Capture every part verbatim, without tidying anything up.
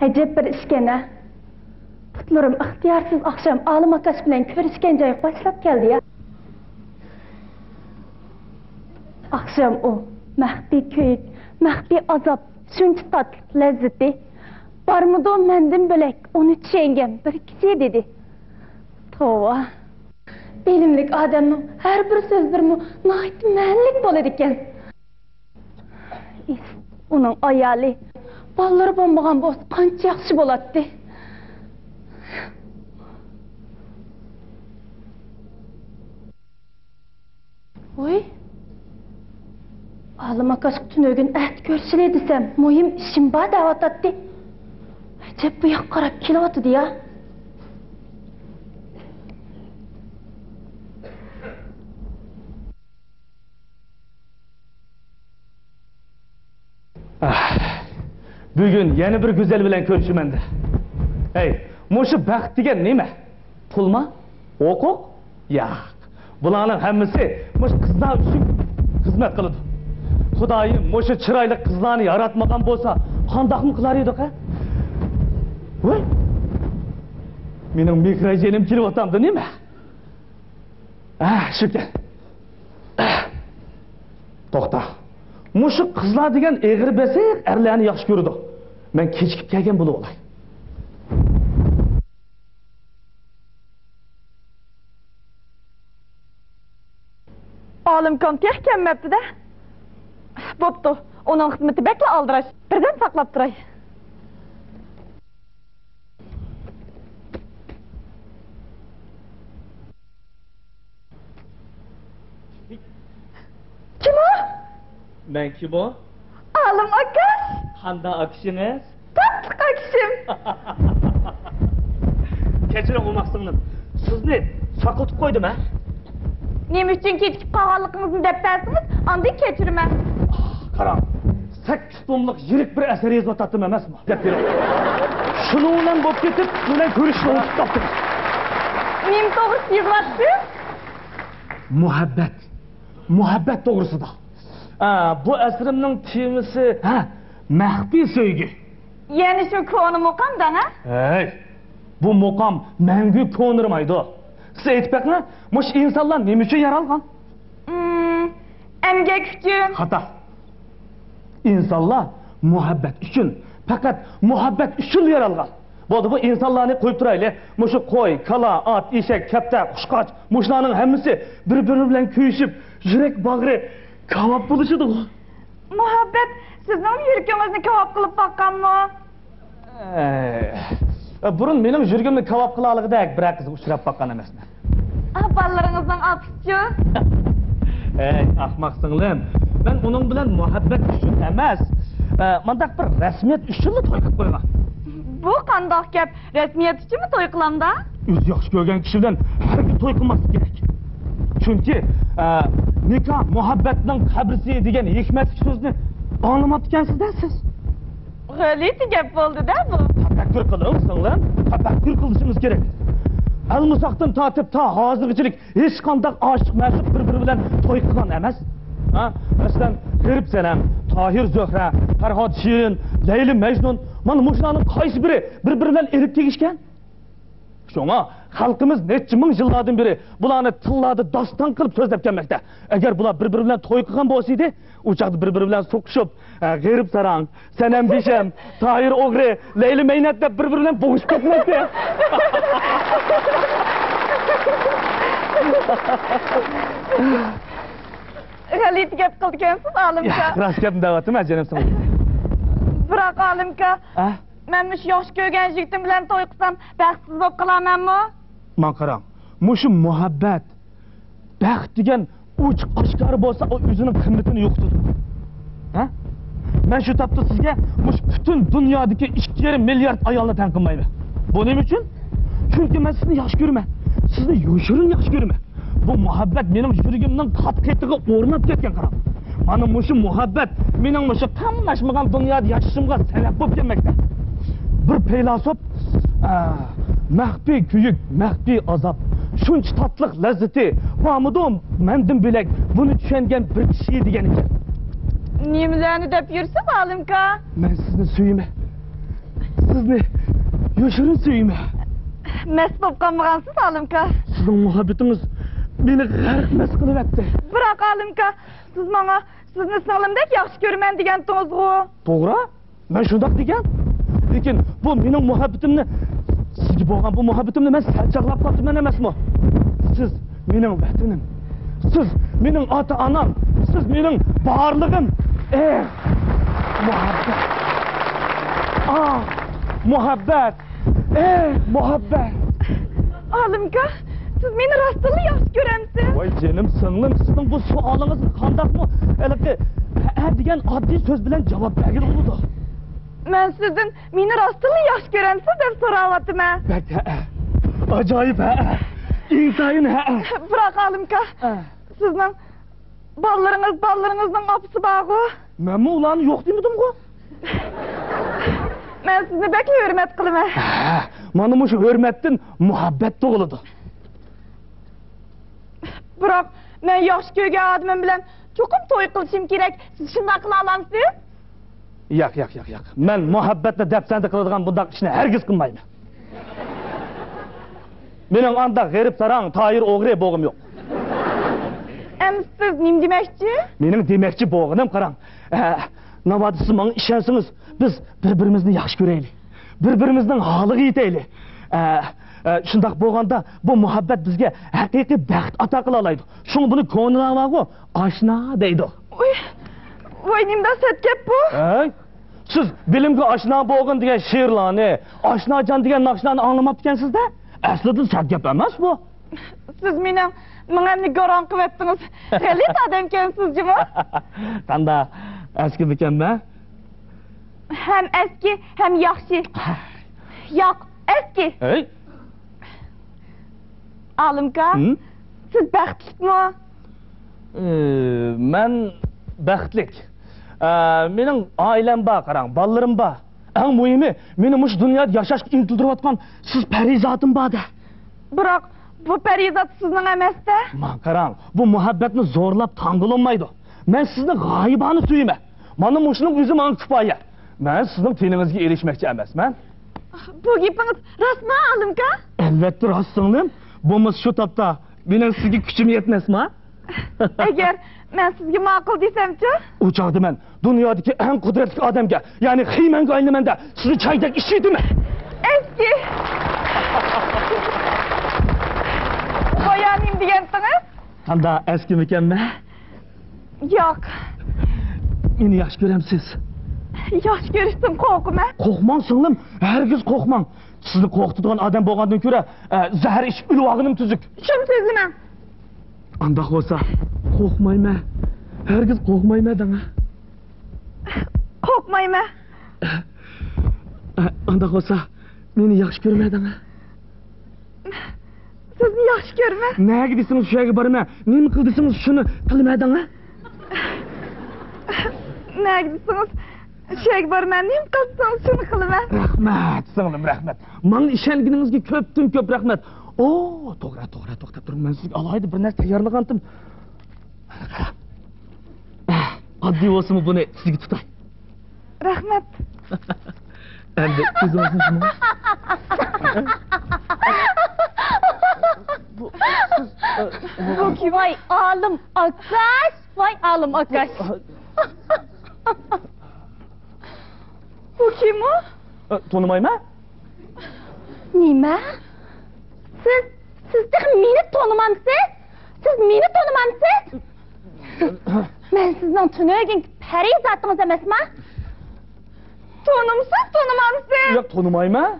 ئەجەب بىر ئىشكەن-ھە. پۇتلىرىم ئىختىيارسىز ئاخشام ئالىم ئاكاش بىلەن كۆرۈشكەن جايغا باشلاپ كەلدى-يا. ئاخشام ئۇ مەخپىي كۆيۈك، مەخپىي ئازاب، شۇنچە تاتلىق لەززىتى. بارمىدۇ مەندىن بۆلەك ئۇنى چۈشەنگەن بىر كىشى دېدى. توۋا. بىلىملىك ئادەمنىڭ ھەر بىر سۆزلىرىمۇ ناھايىتى مەنىلىك بولىدىكەن. ئىس، ئۇنىڭ ئايالى، بالىلىرى بولمىغان بولسا قانچە ياخشى بولاتتى. ۋوي، ئالىم ئاكاشقا تۈنۈگۈن ئەتە كۆرۈشىلى دېسەم، مۇھىم ئىشىم بار دەۋاتاتتى. ئەجەب، بۇ ياققا قاراپ كېلىۋاتىدۇ-يا. ئاھ، بۈگۈن يەنە بىر گۈزەل بىلەن كۆرۈشىمەن-دە. ھەي، مۇشۇ بەخت دېگەن نېمە؟ پۇلما؟ ھوقۇق؟ ياق. بۇلارنىڭ ھەممىسى مۇشۇ قىزلار ئۈچۈن خىزمەت قىلىدۇ. خۇدايىم مۇشۇ چىرايلىق قىزلارنى ياراتمىغان بولسا، قانداقمۇ قىلار ئىدۇق-ھە؟ ۋاي! مېنىڭ مېھراي جېنىم كېلىۋاتامدۇ نېمە؟ ھە، شۇكەن. توختا. مۇشۇ قىزلار دېگەن ئېغىر بېسىق ئەرلەرنى ياخشى كۆرىدۇ. مەن كېچىكىپ كەلگەن بولۇۋالاي. ئالىمكام تېخى كەلمەپتۇ-دە. بوپتۇ، ئۇنىڭ خىزمىتى بەكلا ئالدىراش. بىردەم ساقلاپ تۇراي. كىم ئۇ؟ مەن كىم ئۇ؟ ئالىم ئاكاش. قانداق ئاكىشىڭىز؟ تاتلىق ئاكىشىم. كەچۈرۈڭ، ئوماق سىڭلىم. سىزنى ساقلىتىپ قويدۇم، ھە؟ نېمە ئۈچۈن كېچىكىپ قالغانلىقىڭىزنى دەپ بەرسىڭىز، ئاندىن كەچۈرىمەن. قاراڭ، سەككىز توملۇق يىرىك بىر ئەسەر يېزىۋاتاتتىم ئەمەسمۇ؟ دەپ بېرەي. شۇنىڭ بىلەن بولۇپ كېتىپ، سىز بىلەن كۆرۈشۈشنى ئۇنتۇپ قاپتىمەن. نېمە توغرىسىدا يېزىۋاتىسىز؟ مۇھەببەت. مۇھەببەت توغرىسىدا. ئا، بۇ ئەسىرىمنىڭ تېمىسى، ھە، مەخپىي سۆيگۈ. يەنە شۇ كونا مۇقام دەڭە. ھەي، بۇ مۇقام مەڭگۈ كونىرىمايدۇ. سىز ئېيتىپ بېقىڭە، مۇشۇ ئىنسانلار نېمە ئۈچۈن يارالغان؟ ئىم، ئەمگەك ئۈچۈن. خاتا. ئىنسانلار مۇھەببەت ئۈچۈن، پەقەت مۇھەببەت ئۈچۈنلا يارالغان. بولدى، بۇ ئىنسانلارنى قويۇپ تۇرايلى. مۇشۇ قوي، كالا، ئات، ئېشەك، كەپتەر، قۇشقاچ، مۇشۇلارنىڭ ھەممىسى بىر-بىرى بىلەن كۆيۈشۈپ، يۈرەك باغرى كاۋاپ بولۇشىدىغۇ. مۇھەببەت سىزنىڭ يۈرىكىڭىزنى كاۋاپ قىلىپ باققانمۇ؟ ئەي، بۇرۇن مېنىڭ يۈرىكىمنى كاۋاپ قىلالىغۇدەك بىرەر قىزغا ئۇچراپ باققان ئەمەسمەن. ئا، بالىلىرىڭىزنىڭ ئاپىسىچۇ؟ ئەي، ئەخمەق سىڭلىم، مەن ئۇنىڭ بىلەن مۇھەببەت ئۈچۈن ئەمەس، ئە، مانداق بىر رەسمىيەت ئۈچۈنلا توي قىلىپ قويغان. بۇ قانداق گەپ؟ رەسمىيەت ئۈچۈنمۇ توي قىلامدا؟ ئۆزى ياخشى كۆرگەن كىشى بىلەن ھەرگىز توي قىلماسلىق كېرەك. چۈنكى، ئە، نىكاھ مۇھەببەتنىڭ قەبرىسى دېگەن ھېكمەتلىك سۆزنى ئاڭلىماپتىكەنسىز-دە سىز. غەلىتە گەپ بولدى-دە بۇ. تەپەككۇر قىلىڭ، سىڭلىم، تەپەككۇر قىلىشىمىز كېرەك. ئەلمىساقتىن تارتىپ تا ھازىرغىچىلىك ھېچقانداق ئاشىق-مەشۇق بىر-بىرى بىلەن توي قىلغان ئەمەس. ھە؟ مەسىلەن، غېرىب سەنەم، تاھىر زۆھرە، پەرھات شېرىن، لەيلى مەجنۇن، مانا مۇشۇلارنىڭ قايسى بىرى بىر-بىرى بىلەن ئېلىپ تېگىشكەن؟ شۇڭا خەلقىمىز نەچچە مىڭ يىللاردىن بېرى بۇلارنى تىللاردا داستان قىلىپ سۆزلەپ كەلمەكتە. ئەگەر بۇلار بىر-بىرى بىلەن توي قىلغان بولسىدى، ئۇ چاغدا بىر-بىرى بىلەن سوقۇشۇپ، ھە، غېرىب ساراڭ، سەنەم بېشىم، تاھىر ئوغرى، لەيلى مەينەت دەپ بىر-بىرى بىلەن بوغۇشۇپ كەتمەيتتى. غەلىتە گەپ قىلىدىكەنسىز، ئالىمكا. ياق، راست گەپنى دەۋاتىمەن، جېنىم سىڭلىم. بىراق، ئالىمكا، ھە؟ مەن مۇشۇ ياخشى كۆرگەن يىگىتىم بىلەن توي قىلسام، بەختسىز بولۇپ قالارمەنمۇ؟ ماڭا قاراڭ، مۇشۇ مۇھەببەت، بەخت دېگەن ئوچۇق ئاشكارا بولسا، ئۇ ئۆزىنىڭ قىممىتىنى يوقىتىدۇ. ھە؟ مەن شۇ تاپتا سىزگە مۇشۇ پۈتۈن دۇنيادىكى ئىككى يېرىم مىليارد ئايالنى تەڭ قىلمايمەن. بۇ نېمە ئۈچۈن؟ چۈنكى مەن سىزنى ياخشى كۆرىمەن. سىزنى يوشۇرۇن ياخشى كۆرىمەن. بۇ مۇھەببەت مېنىڭ يۈرىكىمنىڭ قات-قېتىغا ئورناپ كەتكەن، قاراڭ. مانا مۇشۇ مۇھەببەت مېنىڭ مۇشۇ قاملاشمىغان دۇنيادا ياشىشىمغا سەۋەب بولۇپ كەلمەكتە. بىر پەيلاسوپ، ئە، مەخپىي كۆيۈك، مەخپىي ئازاب، شۇنچە تاتلىق لەززىتى بارمىدۇ مەندىن بۆلەك بۇنى چۈشەنگەن بىر كىشى دېگەن ئىكەن. نېمىلەرنى دەپ يۈرسىڭىز، ئالىمكا؟ مەن سىزنى سۆيىمەن. سىز يوشۇرۇن سۆيىمەن. مەست بولۇپ قالمىغانسىز، ئالىمكا؟ سىزنىڭ مۇھەببىتىڭىز مېنى غەرق مەست قىلىۋەتتى. بىراق، ئالىمكا، سىز ماڭا سىزنى سىڭلىمدەك ياخشى كۆرىمەن دېگەنتىڭىزغۇ؟ توغرا، مەن شۇنداق دېگەن. لېكىن بۇ مېنىڭ مۇھەببىتىمنى، سىزگە بولغان بۇ مۇھەببىتىمنى مەن سەل چاغلاپ قاپتىمەن ئەمەسمۇ؟ سىز مېنىڭ ۋەتىنىم. سىز مېنىڭ ئاتا-ئانام. سىز مېنىڭ بارلىقىم. ئېھ، مۇھەببەت. ئاھ، مۇھەببەت. ئېھ، مۇھەببەت. ئالىمكا، سىز مېنى راستتىنلا ياخشى كۆرەمسىز؟ ۋاي جېنىم سىڭلىم، سىزنىڭ بۇ سوئالىڭىزغا قانداقمۇ ھېلىقى ھەئە دېگەن ئاددىي سۆز بىلەن جاۋاب بەرگىلى بولىدۇ؟ مەن سىزدىن مېنى راستتىنلا ياخشى كۆرەمسىز دەپ سوراۋاتىمەن. بەك ھەئە. ئاجايىپ ھەئە. ئىنتايىن ھەئە. بىراق، ئالىمكا، ھە، سىزنىڭ بالىلىرىڭىز، بالىلىرىڭىزنىڭ ئاپىسى بارغۇ؟ مەنمۇ ئۇلارنى يوق دېمىدىمغۇ؟ مەن سىزنى بەكلا ھۆرمەت قىلىمەن. ھە، مانا مۇشۇ ھۆرمەتتىن مۇھەببەت تۇغۇلىدۇ. بىراق، مەن ياخشى كۆرگەن ئادىمىم بىلەن چوقۇم توي قىلىشىم كېرەك. سىز شۇنداق قىلالامسىز؟ ياق، ياق، ياق، ياق. مەن مۇھەببەتنى دەپسەندە قىلىدىغان بۇنداق ئىشنى ھەرگىز قىلمايمەن. مېنىڭ ئانداق غېرىب ساراڭ، تايىر ئوغرى بولغۇم يوق. ئەمدى سىز نېمە دېمەكچى؟ مېنىڭ دېمەكچى بولغىنىم، قاراڭ. ئە، ناۋادا سىز ماڭا ئىشەنسىڭىز، بىز بىر-بىرىمىزنى ياخشى كۆرەيلى. بىر-بىرىمىزنىڭ ھالىغا يېتەيلى. ئە، ئە، شۇنداق بولغاندا بۇ مۇھەببەت بىزگە ھەقىقىي بەخت ئاتا قىلالايدۇ. شۇڭا بۇنى كونىلار بارغۇ، ئاشنا دەيدۇ. ۋوي، ۋوي، نېمىنداق سەت گەپ بۇ؟ ھەي، سىز بىلىمگە ئاشنا بولغىن دېگەن شېئىرلارنى، ئاشناجان دېگەن ناخشىلارنى ئاڭلىماپتىكەنسىز-دە. ئەسلىدە سەت گەپ ئەمەس بۇ. سىز مېنىڭ مېڭەمنى گاراڭ قىلىۋەتتىڭىز. غەلىتە ئادەمكەنسىز جۇمۇ. قانداق، ئەسكىمىكەنمەن؟ ھەم ئەسكى، ھەم ياخشى. ياق، ئەسكى. ھەي. ئالىمكا، ھىم؟ سىز بەختلىكمۇ؟ ئى، مەن بەختلىك. ئە، مېنىڭ ئائىلەم بار، قاراڭ، بالىلىرىم بار. ئەڭ مۇھىمى، مېنى مۇشۇ دۇنيادا ياشاشقا ئىنتىلدۈرۈۋاتقان سىز پەرىزاتىم بار-دە. بىراق، بۇ پەرىزات سىزنىڭ ئەمەس-دە. ماڭا قاراڭ، بۇ مۇھەببەتنى زورلاپ تاڭغىلىمايدۇ. مەن سىزنى غايىبانە سۆيىمەن. مانا مۇشۇنىڭ ئۆزى ماڭا كۇپايە. مەن سىزنىڭ تېنىڭىزگە ئېرىشمەكچى ئەمەسمەن. بۇ گېپىڭىز راستمۇ، ئالىمكا؟ ئەلۋەتتە راست، سىڭلىم. بولمىسا شۇ تاپتا مېنىڭ سىزگە كۈچۈم يەتمەسما؟ ئەگەر مەن سىزگە ماقۇل دېسەمچۇ؟ ئۇ چاغدا مەن دۇنيادىكى ئەڭ قۇدرەتلىك ئادەمگە، يەنى خىمەنگە ئايلىنىمەن-دە، سىزنى چايدەك ئىچىۋېتىمەن. ئەسكى! بايا نېمە دېگەنتىڭىز؟ قانداق، ئەسكىمىكەنمەن؟ ياق. مېنى ياخشى كۆرەمسىز؟ ياخشى كۆرۈشتىن قورقىمەن. قورقماڭ، سىڭلىم، ھەرگىز قورقماڭ. سىزنى قورقۇتىدىغان ئادەم بولغاندىن كۆرە، ئە، زەھەر ئىچىپ ئۆلۈۋالغىنىم تۈزۈك. شۇنى سۆزلىمەڭ. ئانداق بولسا، قورقمايمەن. ھەرگىز قورقمايمەن دەڭە. قورقمايمەن. ئە، ئانداق بولسا، مېنى ياخشى كۆرمە دەڭە. سىزنى ياخشى كۆرمە. نەگە دېسىڭىز، شۇ يەرگە بارىمەن. نېمە قىل دېسىڭىز، شۇنى قىلىمەن دەڭە. نەگە دېسىڭىز، شۇ يەرگە بارىمەن. نېمە قىل دېسىڭىز، شۇنى قىلىمەن. رەھمەت، سىڭلىم، رەھمەت. ماڭا ئىشەنگىنىڭىزگە كۆپتىن كۆپ رەھمەت. ئو، توغرا، توغرا، توختاپ تۇرۇڭ. مەن سىزگە ئالاھىدە بىر نەرسە تەييارلىغانتىم. ئاددىي بولسىمۇ بۇنى سىزگە تۇتاي. رەھمەت. ئەمدى كۆزىڭىزنى يۇمۇڭ. بۇ، سىز، ئە، بۇ كىم؟ ۋاي ئالىم ئاكاش، ۋاي ئالىم ئاكاش. بۇ كىم ئۇ؟ ئە، تونۇمايمەن. نېمە؟ سىز، سىز تېخى مېنى تونۇمامسىز؟ سىز مېنى تونۇمامسىز؟ مەن سىزنىڭ تۈنۈگۈنكى پەرىزاتىڭىز ئەمەسما؟ تونۇمسىز، تونۇمامسىز؟ ياق، تونۇمايمەن.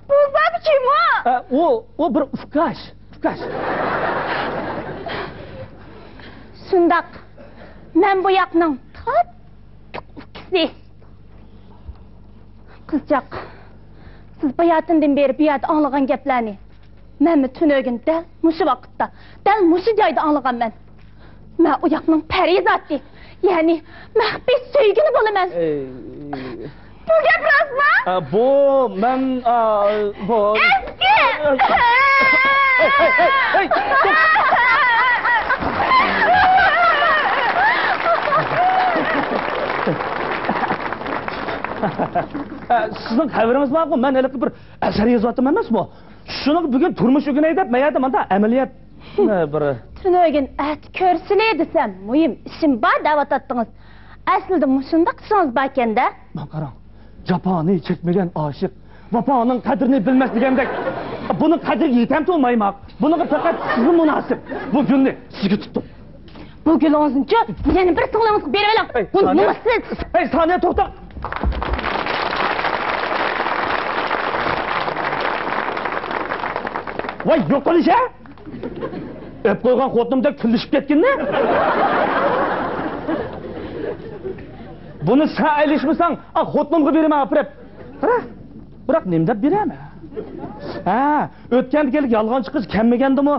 بۇ زادى كىم ئۇ؟ ئە، ئۇ، ئۇ بىر ئۇكاش، ئۇكاش. شۇنداق. مەن بۇ ياقنىڭ تاتلىق ئۇكىسى. قىزچاق، سىز باياتىندىن بېرى بۇ يەردە ئاڭلىغان گەپلەرنى مەنمۇ تۈنۈگۈن دەل مۇشۇ ۋاقىتتا، دەل مۇشۇ جايدا ئاڭلىغانمەن. مەن ئۇ ياقنىڭ پەرىزاتى، يەنى مەخپىي سۆيگۈنى بولىمەن. ئەي. بۇ گەپ راستمۇ؟ ئا، بۇ مەن، ئا، بۇ ئەسكى! ھەي، ھەي، ھەي، ھەي، توختا! ئە، سىزنىڭ خەۋىرىڭىز بارغۇ، مەن ھېلىقى بىر ئەسەر يېزىۋاتىمەن ئەمەسمۇ؟ شۇنىڭغا بۈگۈن تۇرمۇش ئۆگىنەي دەپ، مەن يەردە ماندا ئەمەلىيەتنى بىر تۈنۈگۈن ئەتە كۆرسىلى دېسەم، مۇھىم ئىشىم بار دەۋاتاتتىڭىز. ئەسلىدە مۇشۇنداق ئىشىڭىز باركەن-دە. مانا قاراڭ، جاپانى چەكمىگەن ئاشىق ۋاپانىڭ قەدرىنى بىلمەس دېگەندەك، بۇنىڭ قەدرىگە يېتەم تۇرمايماق. بۇنىڭغا پەقەت سىزلا مۇناسىپ. بۇ گۈلنى سىزگە تۇتتۇم. بۇ گۈلىڭىزنىچۇ يەنە بىر سىڭلىڭىزگە بېرىۋېلىڭ. ئەي، بۇ سانىيە. نومۇسسىز. ئەي، سانىيە، توختا. ۋاي، يوقىلىش ھە! ئۆپ قويغان خوتۇنۇمدەك تىللىشىپ كەتكىنى. بۇنى سەن ئېلىشمىساڭ، ئا، خوتۇنۇمغا بېرىمەن ئاپىرىپ. قارا، بىراق نېمە دەپ بېرەمەن؟ ھە، ئۆتكەندە كېلىپ يالغانچى قىز كەلمىگەندىمۇ،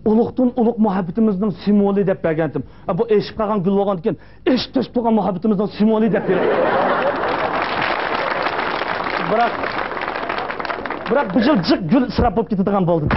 ئۇلۇغدىن ئۇلۇغ مۇھەببىتىمىزنىڭ سىمۋولى دەپ بەرگەنتىم. ئا، بۇ ئېشىپ قالغان گۈل بولغاندىكىن، ئېشىپ تۆشۈپ تۇرغان مۇھەببىتىمىزنىڭ سىمۋولى دەپ بېرەي. بىراق، بىراق بۇ يىل جىق گۈل ئىسراپ بولۇپ كېتىدىغان بولدى.